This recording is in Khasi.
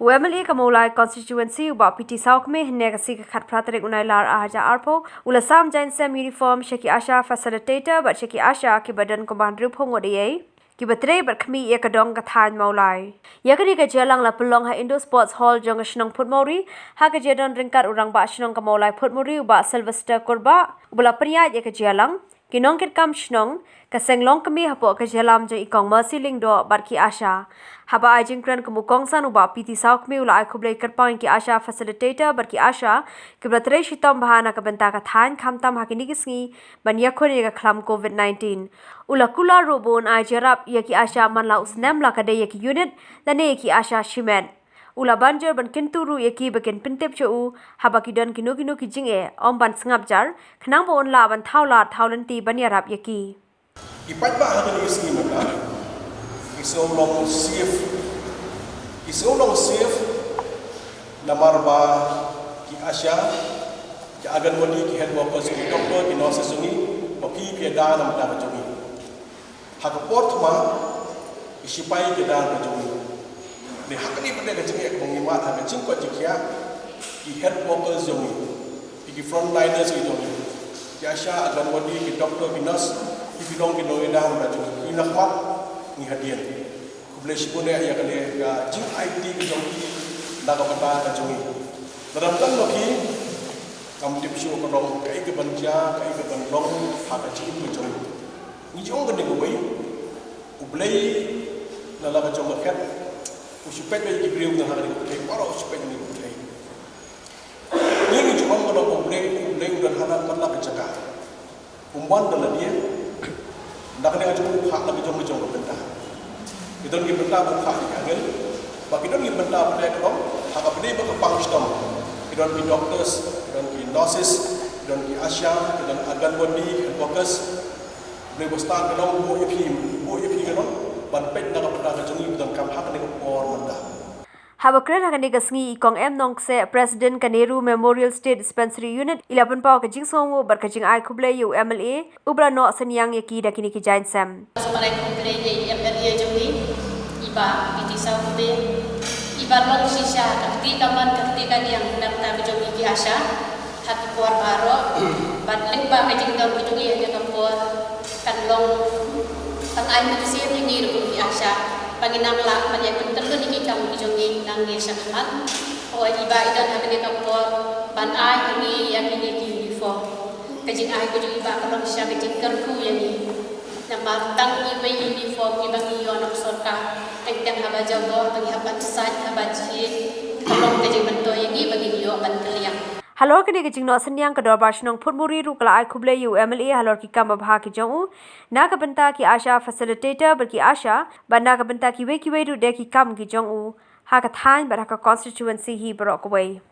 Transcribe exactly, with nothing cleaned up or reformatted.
U MLA ka Mawlai Constituency u Bah P T Sawkmie hynne ka sngi ka khatphra tarik u Nailar arhajar arphew u la sam jaiñsem uniform sha ki ASHA facilitator bad sha ki ASHA kiba don kumba hynriewphew ngut ei ei kiba trei bad khmih ïa ka dong ka thaiñ Mawlai. Ïa kane ka jingïalang la pynlong ha Indoor Sports Hall jong ka shnong Phutmawri ha ka jingdon ryngkat u Rangbah Shnong ka Mawlai Phutmawri u Bah Sylvester Kurbah uba la pynïaid ïa ka jingïalang, ki nongkitkam shnong, ka seng longkmie hapoh ka jingïalam jong i Kong Mercy Lyngdoh bad ki ASHA. Haba ai jingkren kum u kongsan u Bah P T Sawkmie u la ai khublei kyrpang ïa ki ASHA facilitator bad ki ASHA kiba la trei shitom bha na ka bynta ka thaiñ khamtam ha kine ki sngi ban ïakhun ïa ka khlam COVID nineteen. U la kular ruh ba un ai jingïarap ïa ki ASHA man la u snem la ka dei ïa ki unit lane ïa ki ASHA shimet. U la ban jur ban kyntu ruh ïa ki ba kin pyntip sha u haba ki don kino kino ki jingeh, ym ban sngap jar khnang ba un lah ban thaw lad thaw lynti ban ïarap ïa ki. Ki paidbah ha kane ka sngi mynta ki sngew long safe, ki sngew long safe namar ba ki ASHA, ki Anganwadi, ki health workers, ki doktor, ki nurses jong ngi, ba phi phi ïada na ka bynta ka jong ngi. Ha ka por thma ki sipai ki ïada na ka jong ngi. Ne ha kane pat ka jingeh kaba ngi mad ha ka jingkoit jingkhiah, ki health workers jong ngi, ki frontliners ki jong ngi, ki ASHA, Anganwadi, ki doktor, ki nurse, ki phi long ki nongïada na ka jong ngi, ki nang khmat ngi hadien. Khublei shibun ïa kane ka jingaiti ka jong ki na ka bynta ka jong ngi. Lada ym don ma ki, ngam tip shuh ka long kaei kaban jia, kaei kaban long ha ka jingim ka jong ngi. Ngi ju ong kane kawei, U Blei na la ka jong ka khet u shu peit ïa ki briew na ha kane ka pyrthei, baroh u shu peit ïa kane ka pyrthei. Ngi ngi ju ong ka long U Blei, U Blei u don ha la man la ka jaka. Um wan da lade na kane ka jong u, u phah la ka jong ka jong ka bynta. Ki don ki bynta ba u phah ïa ki angel, ba ki don ki bynta ba dei ka long ha kaba dei ba ka pang shitom. Ki don ki doctors, ki don ki nurses, ki don ki ASHA, ki don Anganwadi, ki workers. Blei ba stad ka long, buh ïa phi, buh ïa phi ka long ban peit na ka bynta ka jong ngi ba donkam ha kane ka por mynta. Haba kren ha kane ka sngi i Kong M Nongkseh, President ka Nehru Memorial State Dispensary Unit, i la pynpaw ka jingsngewnguh bad ka jingai khublei ïa u MLA uba la noh synñiang ïa ki da kine ki jaiñsem. Sa ban ai khublei ïa i MLA jong ngi, i Bah P T Sawkmie, iba long shisha ka kti kamon ka kti kadiang na ka bynta ka jong ngi ki ASHA ha ki por baroh. Bad lyngba ka jingdon ka jong ngi ha kane ka por kan long tang ai mynsiem ïa ngi ruh kum ki ASHA ba ngin nang lah ban ïa pyntylli ïa ki kam ki jong ngi nangne shakhmat. Hooid, i Bah i don ha kane ka por ban ai ha ngi ïa kine ki uniform. Ka jingai ka jong i Bah ka long shisha ka jingkyrkhu ïa ngi. Namar tang iwei i uniform iba ngi ïoh na ka sorkar, teng teng haba jaboh ba ngi hap ban sait, haba jied, ka long ka jingmyntoi ïa ngi ba ngin ïoh ban kylliang. Halor kane ka jingnoh synñiang, ka Dorbar Shnong Phutmawri ruh ka la ai khublei ïa u MLA halor ki kam babha ki jong u na ka bynta ki ASHA facilitator bad ki ASHA bad na ka bynta kiwei kiwei ruh de ki kam ki jong u ha ka thaiñ bad ha ka constituency hi baroh kawei.